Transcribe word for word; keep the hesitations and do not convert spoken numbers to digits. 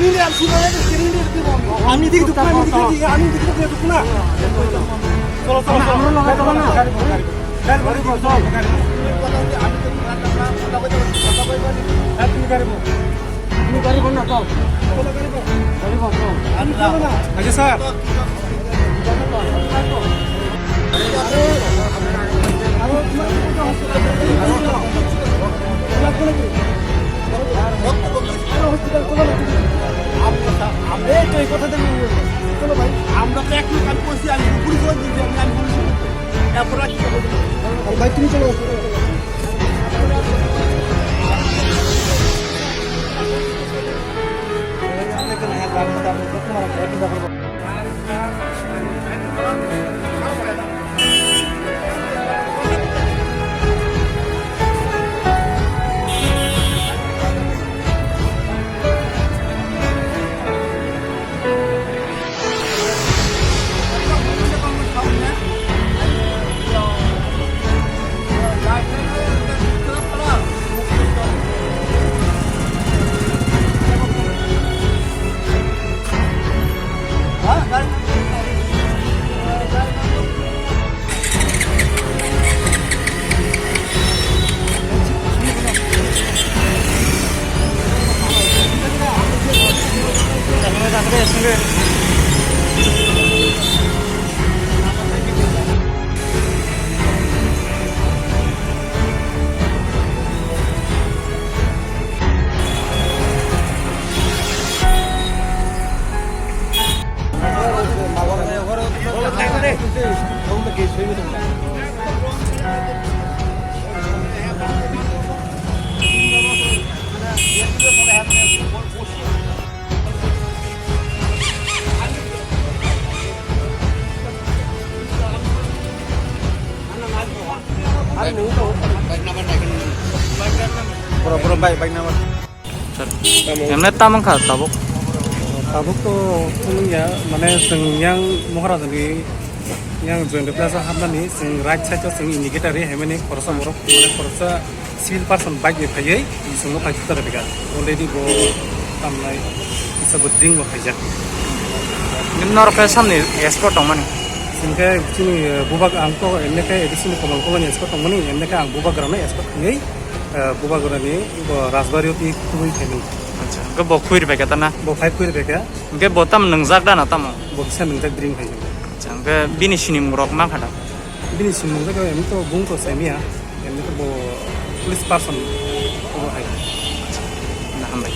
আমি দেখি ঢুকবো, আমি দেখি ঢুকবো, আমি দেখি ঢুকবো না। চলো, চলো, চলো। গাড়ি, গাড়ি, গাড়ি, গাড়ি, গাড়ি, গাড়ি। গাড়ি, তুমি গাড়ি বল। তুমি গাড়ি বল না, চল। চলো, গাড়ি বল। গাড়ি বল, চল। আচ্ছা, স্যার। এই তো এই কথা দিয়ে আমি বলবো। চলো ভাই। আমরা তো এক লোক, আমি কইছি, আমি পুলিশ হয়ে দিয়েছি, আমি, আমি পুলিশ হয়ে দিয়েছি। এরপর আর কি হবে? ভাই, তুমি চলো। Bro, bro, bike, bike number. Sir, emne tamang kha tabuk. Tabuk to phunung ya, mane chwng yang Moharaja ni yang Joyanta Plaza hapnani chwng right side o chwng indicator ri hai mani khoroksa borok, mane khoroksa civil person bike bai phaiwi chwngno phai thukjak phaikha. Already bo tamnai kisa bo drink bo khaijak. Norok khe samni escort tongmani. Chwng khe chini, eh, bubak ang to emne khe A D C ni kwbang kwbangni escort tongmani, emne khe ang bubak rokno escort khaiwi, eh, bubak rokni bo Rajbari o twi khubui khaimani. Acha, hwnkhe bo khuiri phaikha ta na? Bo phai khuiri phaikha. Hwnkhe bo tamo nwngjak da na tamo? Bo kisa nwngjak drink khaijak. Acha, hwnkhe bini sinimung rok mankha da? Bini sinimung khe emni to bung to saimanya, emni to bo police person bo hai. Na hambai.